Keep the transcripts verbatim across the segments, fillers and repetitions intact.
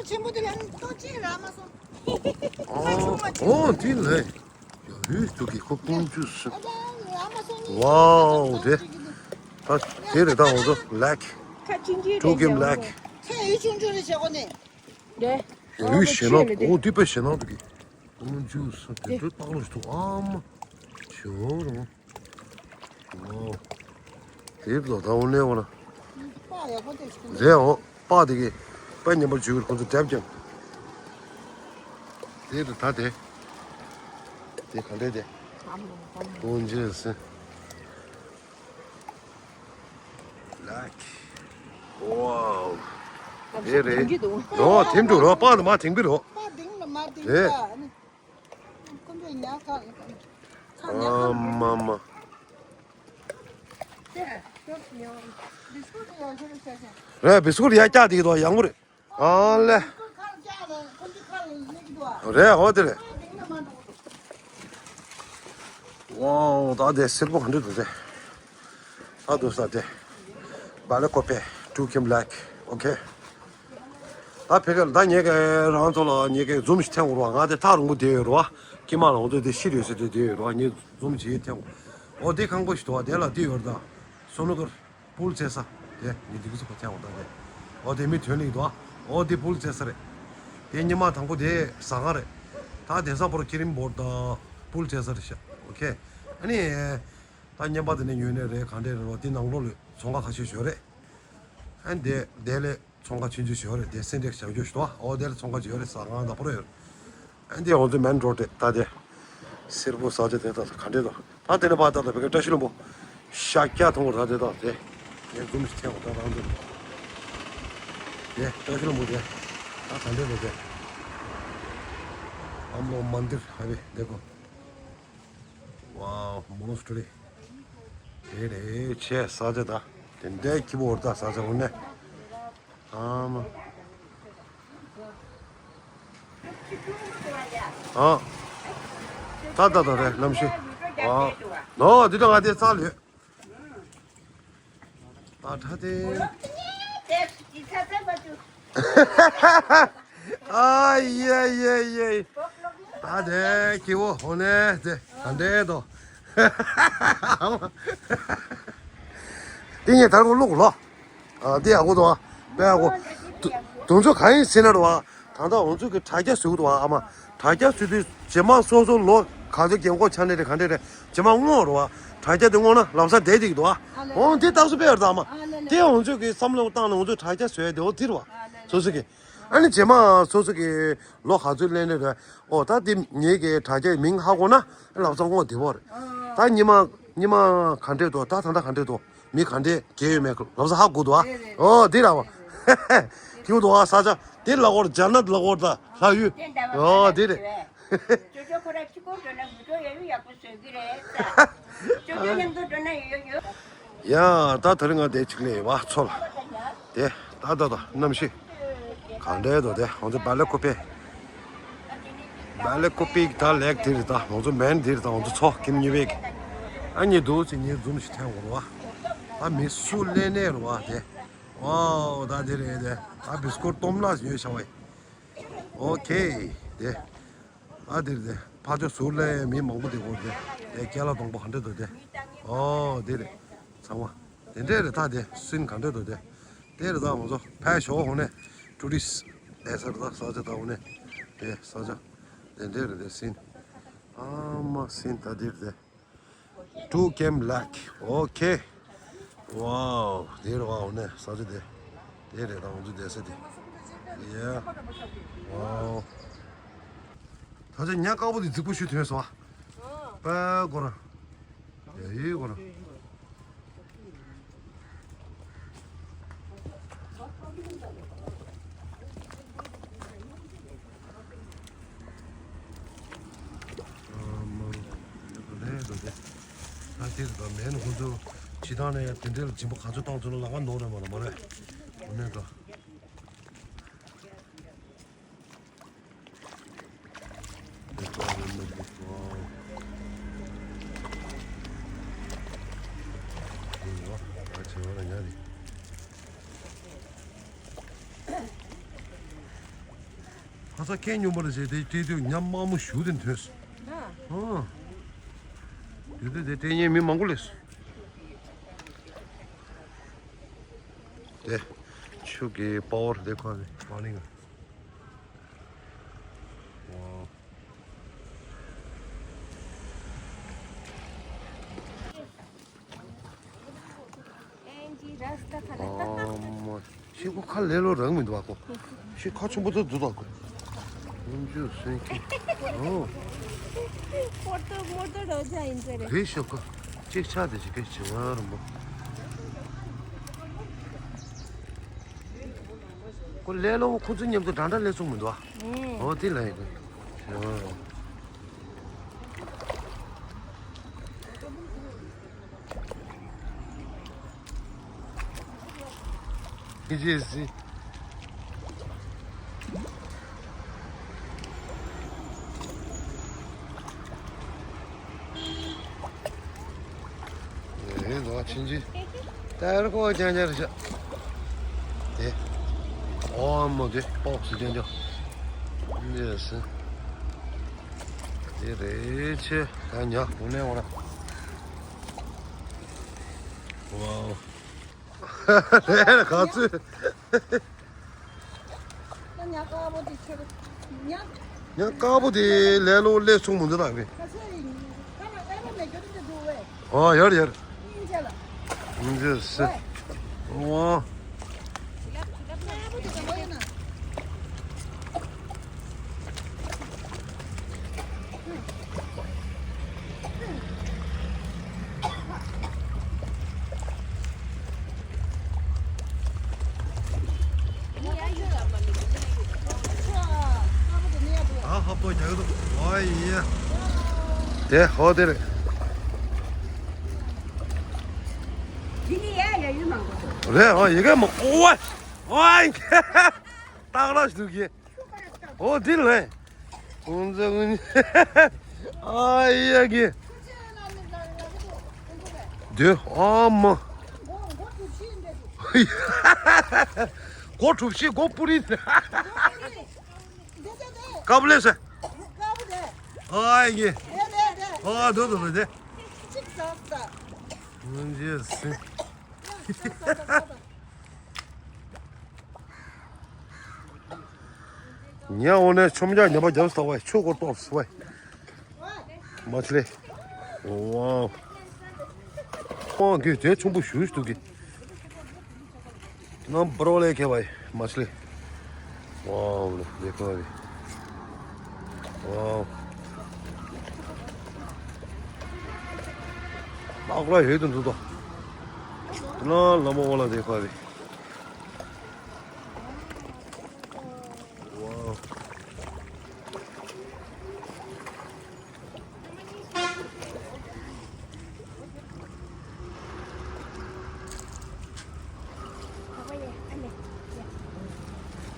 ཆེན་པོ་དེ་ལ་ཏོག་ཅིག་རག་མ་སོང་། ཨོ་ཨོ་དེ་ལས་ཡ་རུས་དུ་གི་ཁོ་ཀུན་ཅུ་སུ། ཨ་ལ་རག་མ་སོང་ནི། ཝའོ་དེ་ད་དེ་རེད་ད་འོ་ཚོ་ལེག་ཁ་ཆུང་ཆུང་ཊུ་རེད་ཀེམ་ལེག་ཁ་ཡུ་ཆུང་ཆུང་རེད་བྱེད་གོ་ནི། རེད། ཡ་རུས་ཞེ་ནང་ཨོ་དེ་པའི་ཞེ་ནང་དུ་གི་ཀུན་ཅུ་སུ་དེ་དུ་པགས་ལོ་ཞིག་འདུག་ཨ་མ་ཞོ་རང་། ཨོ། དེབ་ལོ་ད་འོ་ནས་འོ་ན། པགས་ཡག་པོ་དེ་ཞིག་རེད་འོ། པགས་དེ་གི་དཔེ་ཉམས་པར་བྱུང་བའི་ཁོང་ཚོ་དེབ་ཀྱང་། དེ་རེད་ད་དེ། དེ་ག་འདྲས་དེ། ཨམ་ལོ་ཨམ་ལོ། ཀུན་ཅུ་སུ། ལེག་ཝའོ། དེ་རེད། ཨམ་ལོ་དེང་གི་འདུག་ཨོ་དེང་འདུག་རོ། པགས་དེ་མ་དེང་པི་རོ། པགས་དེང་ལ་མ་དེང་རེད། ད་ཨ་ནི། ཀུན་པས་ཉག་ཁ་ཁ་ཉག་ཁ། ཨ་མ་མ། རེད་བི་སི་ཀུད་ཡ་བཀྱག་དེ་དོ་ཡང་མོ་རེད། ཨ་ལེ། རེད་ཧོ་དེ་རེད། ཝའོ་ད་དེ་སེར་པོ་ག་འདྲ་འདུག་དེ། ཨ་དུ་ས་དེ། བ་ལེ་ཀོ་པེ་ཊུ་ཀེམ་ལེག་ཨོ་ཁེ། ད་ཕེ་ཁ་ད་ཉེ་གེ་རང་ཚོ་ལ་ཉེ་གེ་འཛུམ་ཞིག་ཐེངས་འོར་བ་ང་དེ་ཐག་རིང་པོ་བསྡད་ཡོད་རེད་བ། ཀྱེ་མ་ལ་འོ་ཚོ་དེ་ཤི་རེད་ཟེར་དེ་བསྡད་ཡོད་རེད་བ། ངས་འཛུམ་ཞིག་ཐེངས་འོ་དེ་ཁང་པ་ཞིག་འདུག་བ། དེ་ལ་དེ་ཡོད་རེད་ད། སོ་ནུ་ཀར་པུལ་རྩེ་ས་དེ་ངས་དེ་གི་སུ་ཁོ་ཐེངས་འོ་ད་དེ། འོ་དེ་མི་དོན་ལིག་འདུག་བ། འོ་དེ་པུལ་རྩེ་ས་རེད། དེ་ཉི་མ་དང་པོ་དེ་ཟ་ཁང་རེད། ད་དེང་སང་པོ་ར་ཀི་རིམ་བོར་དང་པུལ་རྩེ་ས་རེད་ཤག་ཨོ་ཁེ། ཨ་ནི། ད་བརྙན་པ་དེ་ནས་ཉོས་ནས་རེད་ག་འདྲས་རེད་བ། དེ་ནང་ལོགས་ལ་ཚོང་ཁང་ཁ་ཤས་ཡོད་རེད། ཨ་ནི་དེ་དེ་ལས་ཚོང་ཁང་ཆུང་ཆུང་ཞིག་ཡོད་རེད། དེ་སེ་འབྲས་བྱང་ཆུབ་ཞིག་འདུག་བ། འོ་དེ་ལ་ཚོང་ཁང་ཅིག་ཡོད་རེད། ཟ་ཁང་དང་པོ་ར་ཡོད་རེད། ཨ་ནི་དེ་འོ་ཚོ་མེན་རོ་ཌི་རེད་ད་དེ། སེར་པོ་ཟ་ཆ་དེ་ད་ག་འདྲས་འདུག་ད་དེ་ནས་ཕར་ད་ལ་བེ་ཀ་བཀྲ་ཤིས་ལྷུན་པོ། ཤཱཀྱ་ཐུང་ངུ་ད་དེ་ད་དེ། ངས་འཛུམ་ཞིག་ཐེངས་འོ་ད་རང་འཛུམ། དེ་བཀྲ་ཤིས་ལྷུན་པོ་དེ། ད་ག་འདྲས་འདུག་དེ། ཨམ་ལོ་མན་དིར་ཧ་བེ་དེ་གོ། ཝའོ་མོ་ནོ་སི་ཊི་རི། དེ་རེད་ཆེ་ས་ཆ་ད། དེ་འདྲའི་སྐྱིད་པོ་འོར་ད་ས་ཆ་འོ་ནས། ཨ་མ། ཨ། ད་ད་ད་རེད་གནམ་གཤིས། ཨ། ནོ་འདི་ད་ང་དེ་ཚ་ལོས། ད་ད་དེ། ཨ་ཡེ་ཡེ་ཡེ། ད་དེ་ཁྱི་བོ་ཧོ་ནེ་དེ་ད་འདྲེ་དོ། དེ་ངས་ད་རུང་བླུག་ལོ། ཨ་དེ་ཡག་པོ་འདུག་ཨ། དཔེ་ཡག་པོ། དུ་དུང་ཚོ་གང་ཡིན་ཟེར་ན་རུ་ཨ། ད་ལྟ་ང་ཚོ་གི་དྲ་རྒྱ་བཟོས་འདུག་ཨ་མ། དྲ་རྒྱ་བཟོས་དུས་རྗེས་མ་སོ་སོ་ལོ་ག་ཚོད་རྒན་གོག་ཆགས་ནའི་རེད་ག་འདྲས་རེད། རྗེས་མ་བསྔོག་རོགས་ཨ། དྲ་རྒྱ་དེ་བསྔོག་ན་ལམ་སང་བསྡད་བསྡད་ཀྱི་འདུག་ཨ། འོང་དེ་རྟགས་སུ་དཔེ་ཡོད་ད་མ། དེ་ང་ཚོས་ཀྱི་བསམ་བློ་བཏང་ན་ང་ཚོས་དྲ་རྒྱ་བཟོས་དེ་འོ་དེ་རུ་བ། སོ་སོ་གི། ཨ་ནི་རྗེས་མ་སོ་སོ་གི་ལོ་ག་ཚོད་ལེན་ནའི་རེད། ཨོ་ད་དེ་ངེད་ཀྱི་དྲ་རྒྱའི་མིང་ཧ་གོ་ན་ལམ་སང་བསྔོག་བདེ་བོ་རེད། ད་ཉི་མ་ཉི་མ་ག་འདྲས་འདུག་ད་ད་ལྟ་ག་འདྲས་འདུག་མི་ག་འདྲས་རྒས་ཡོད་མེད་ལམ་སང་ཧ་གོ་འདུག་ཨ། ཨོ་དེ་ར་བ། ཁྱེད་འདུག་ཨ་ས་ཆ་དེ་ལ་གོར་ཇ་ནད་ལ་གོར་ད་ལྷ་ཡུལ། ཨོ་དེ་རེད། ཅོ་ཅོ་ཁོ་ར་ཕྱི་སྐོར་འགྲོ་ན་མི་འགྲོ་ཡ་ཡུལ་ཡག་པོ་བཟོས་ཀྱི་རེད་ད། ཅོ་ཅོ་མཉམ་དུ་འགྲོ་ན་ཡོད་ཡོད། ཡ་ད་དེ་རིང་ང་དེ་ཅིག་ལས་བ་ཚོ་ལ། དེ་ད་ད་ད་གནམ་གཤིས་ག་འདྲས་འདུག་དེ་ང་ཚོ་བ་ལེ་ཀོ་པེ། བ་ལེ་ཀོ་པེ་ད་ལེག་དེ་རེད་ད། ང་ཚོ་མེན་དེ་རེད་ད། ང་ཚོ་ཚོ་ཀིམ་ཉི་བེག་ཨ་ཉི་འདུག་ཚེ་ཉི་འཛུམ་ཞིག་ཐེངས་འོར་བ། ད་མི་སུ་ལེན་ནས་རུ་བ་དེ། ཝའོ་ད་དེ་རེད་དེ། ད་བི་སི་ཀོར་སྟོབས་ལ་ཡོད་བྱ་བ་ཡིན། ཨོ་ཁེ། དེ། ཨ་དེར་དེ་ཕ་ཚོ་ཟུར་ལ་མི་མང་པོ་དེ་གོ་དེ། དེ་སྐྱེ་ལ་གདོང་པོ་ག་འདྲ་འདུག་དེ། ཨོ་དེ་རེད། ཚང་མ། དེ་འདྲས་རེད་ད་དེ་སིན་ག་འདྲ་འདུག་དེ། དེ་རེད་ད་ང་ཚོ་ཕལ་ཞོག་ཧོ་ནས་ཊུ་རི་སི་ལས་ས་རེད་ད་ས་ཆ་ད་ཧོ་ནས། དེ་ས་ཆ། དེ་འདྲས་རེད་དེ་སིན། ཨ་མ་སིན་ད་དེ་རེད་དེ། ཊུ་ཀེམ་ལེག་ཨོ་ཁེ། ཝའོ། དེ་རེད་བ་འོ་ནས་ས་ཆ་དེ། དེ་རེད་ད་ང་ཚོ་བསྡད་ས་དེ། ཡ། ཝའོ། ད་ཆ་ཉ་དཀར་པོ་དེ་རྫིག་པོ་ཞིག་ཐོན་སོང་ཨ། པ་གོ་ར། ཡ་ཡི་གོ་ར། ཨ་མ། ད་དེ་ད་མེད་ན་ཁོ་ཚོ་ཇི་ལྟར་ནས་ཡང་དེ་འདྲའི་ལ་སྦྱིན་པ་ག་ཚོད་བཏང་ཚུལ་ལ་ལག་པ་ནོར་རེད་མ་རེད་མ་རེད། འོ་ནས་ད། ས་ཁེངས་སྙོམས་པར་བྱས་ཏེ་སྤྲད་དུས་ཉ་དམར་མོ་ཞུ་དེ་ཐོན་སོང་། ཨ། དེ་དུས་དེ་སྤྲད་མཁན་མི་མང་པོ་སླེབས་སོང་། དེ་ཆུ་གི་པ་ཝར་དེ་ཁོ་ནི་མ་ནིང་། ཝའོ། ཨ་མ། ཤི་ཁོ་ཁ་ལེ་ལོ་རང་མི་འདུག་ཨ་ཁོ། ཤི་ཁ་ཆུང་པོ་ཏོ་འདུག་ཨ་ཁོ། ཡུམ་ཆུ་སོན་ཁྱི། ཨོ། མོར་ཏོ་མོར་ཏོ་རོ་ཇ་ཡིན་ཟེར་རེད། གེ་ཤོ་ཁོ། ཅིག་ཆ་དེ་ཞིག་གེ་ཆེ་བ་རུ་མོ། ཁོ་ལེ་ལོ་ཁོ་ཚོ་མཉམ་དུ་འདྲ་འདྲ་ལེ་ཚུགས་མི་འདུག་ཨ། ཨོ་དེ་ལ་ཡིན་གོ། ཨོ། ཁྱེད་ཀྱིས་གཟིགས། ཨེ་ལོ་ཕྱིན་ཅི། ཏེར་ཀོ་རྐྱང་རྐྱང་རེད་ཤག་དེ། ཨོ་མོ་དེ་པོག་སི་རྐྱང་རྐྱང་། འདི་སི། དེ་རེད་ཆེ། ད་ཉ་འོ་ནས་འོ་ན། ཝའོ། རེད་ག་ཚོད། ཉ་དཀར་པོ་དེ་ཁྱོད། ཉ། ཉ་དཀར་པོ་དེ་ལས་ལོ་ལས་ཚུགས་མི་འདུག་ད་བས། ཁ་ཚ་ཡིན། ཁ་ལ་ཨེ་རོ་མེད་རྒྱུ་དེ་འདུག་བས། ཨོ་ཡར་ཡར། ཨིན་ཇ་ལ། ཨིན་ཇ་སི། ཝེ། ཝ། དཀར་པོ་དེ་ག་བ་ཡིན་ན། ཨ་ཧ་པོ་རྒྱག་གི་འདུག་ཨོ་ཡེ། དེ་ཧོ་དེ་རེད། རེད་ཨོ་ཡེ་གེ་མོ་ཨོ་ཨོ་ཡེ་གེ། སྟག་ར་ཞིག་འདུག་གི། ཨོ་དེ་ལས། ཁོང་ཚོ་ཀུན། ཨ་ཡ་གི། དེ་ཨ་མ། སྒོ་གྲུ་བཞི་སྒོ་སྤུ་རིས། ཀབ་ལེ་སེ། ཨ་ཡ་གི། ཨ་དོ་དོ་དོ་དེ། ཁོང་ཚོ་སེ། ཉ་འོ་ནས་ཆོམ་རྒྱག་ཉ་པ་རྒྱབ་སྟག་བས་ཆུ་སྐོར་གཏོར་སི་བས། མ་ཆི་ལེ། ཝའོ། ཁོང་གིས་དེ་ཆུང་པོ་ཞུ་ཞུ་གི། ནམ་པྲོ་ལེ་ཁེ་བས་མ་ཆི་ལེ། ཝའོ་ལེ་ལེ་ཁོ་བས། ཝའོ། ཨག་ལ་ཧེ་དུ་འདུག་ཏོ། ན་ལ་མོ་ཝ་ལ་དེ་ཁོ་བས། ཝའོ།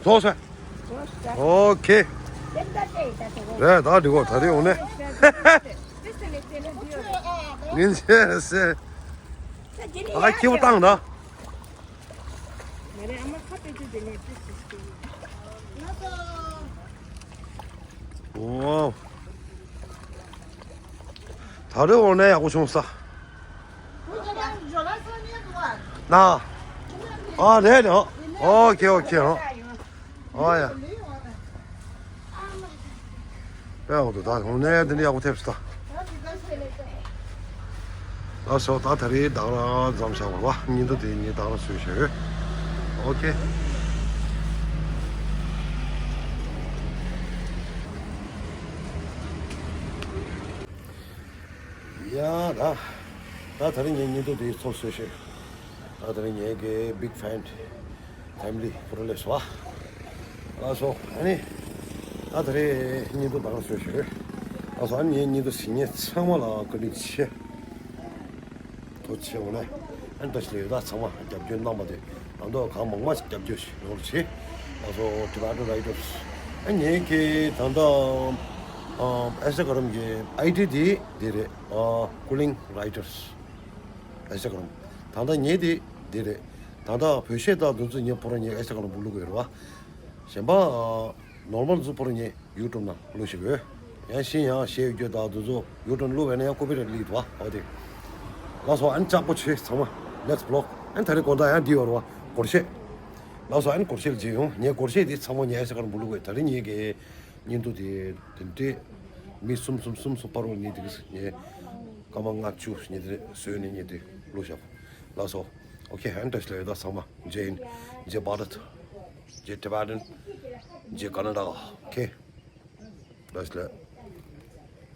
ལོག་སོང་། ཨོ་ཁེ། རེད་ད་འགྲིག་གོ་ད་རེས་འོང་ནས། ངན་ཆེ་སེ། ད་ཁྱེའུ་བཏང་ད། ཨོ། ད་རེས་འོང་ན་ཡག་པོ་བྱུང་ས། ན། ཨ་རེད་རེད། ཨོ་ཁེ་ཨོ་ཁེ་ཨོ། ཨོ་ཡ། དཔེ་འོང་དུ་ད་འོང་ནས་འདི་ནས་ཡག་པོ་ཐེབས་སོང་ད། ལགས་སོ་ད་ད་རེས་བདག་རང་མཚམས་བཞག་པ་བ་ཉིན་ཐོ་དེ་ངས་བདག་རང་བཟོས་ཞུ། ཨོ་ཁེ། ཡ་ད། ད་ད་རིང་ངའི་ཉིན་ཐོ་དེ་ཚོ་བཟོས་ཤིག་ད་ད་རིང་ངའི་གི་big fan family པུ་ར་ལེ་སོ། ལགས་སོ་ཨ་ནི། ད་ད་རིང་ཉིན་ཐོ་ད་ག་བཟོས་ཤིག་ལགས་སོ་ཨ་ནི་ངའི་ཉིན་ཐོ་གཟིགས་མཁན་ཚང་མ་ལ་བཀའ་དྲིན་ཆེ། ཐུགས་རྗེ་ཆེ་འོ་ནས། ཨ་ནི་ད་ཞིག་ལས་ཡོད་ད་ཚང་མ་རྒྱབ་སྐྱོར་གནང་བ་དེ། ང་ཚོ་གང་མང་མང་ཞིག་རྒྱབ་སྐྱོར་ཞིག་ཡོང་རོགས་བྱེད། ང་ཚོ་Tibetan Writers ཨ་ངེད་ཀྱི་ད་ལྟ་ཨ་Instagram གི་ID དེ་འདི་རེད། ཨ་Cooling Writers Instagram ད་ལྟ་ངེད་དེ་འདི་རེད། ད་ལྟ་བོད་གཞས་དང་འདུ་འཛོམས་ངེད་ཕོ་ར་ངེད་Instagram བུ་བླུག་གི་ཡོད་རེད་བ། གཞན་པ་ཨ་ ནོར་མལ་ཟུ་པོར་ངས་ཡུ་ཊུབ་ནང་བླུགས་ཤིག་ཡོད། ཡང་ཤི་ཡང་ཤེས་ཡོད་རྒྱུ་དག་དུ་ཚོ་ཡུ་ཊུབ་བླུགས་པས་ན་ཡང་ཀོ་པི་རེ་ཊི་ལིག་འདུག་བ། འོ་དེ། ལགས་སོ། ཨན་ལྕགས་པོ་ཆེ་ཚང་མ། Next vlog། ཨན་ད་རེས་དགོང་དག་ཡང་འདི་ཡོད་རེད་བ། སྒོར་གཞས། ལགས་སོ། ཨན་སྒོར་གཞས་ལ་མཇལ་ཡོང་། ངས་སྒོར་གཞས་འདི་ཚང་མ་ཉལ་ས་གར་འབུལ་ལུགས་བས། ད་རེས་ངས་ཀྱི་བརྙན་ཐུང་དེ་དེ་འདྲས་མི་གསུམ་གསུམ་གསུམ་གསུམ་པར་བ་ནི་དེ་གི་ངས་སྐར་མ་ལྔ་བཅུ་ཉི་དེ་བཟོས་ནས་ཉི་དེ་བླུགས་བཞག། ལགས་སོ། ཨོ་ཁེ། ཨན་བཀྲ་ཤིས་ལགས་ཡོད། ད་ཚང་མ་ཇེ་ཧིན། ཇེ་བྷ་རད། ཇེ་ཊི་བྷེ་ཊན། ཇེ་ཀ་ན་ཌ། ཨོ་ཁེ། བཀྲ་ཤིས་ལགས།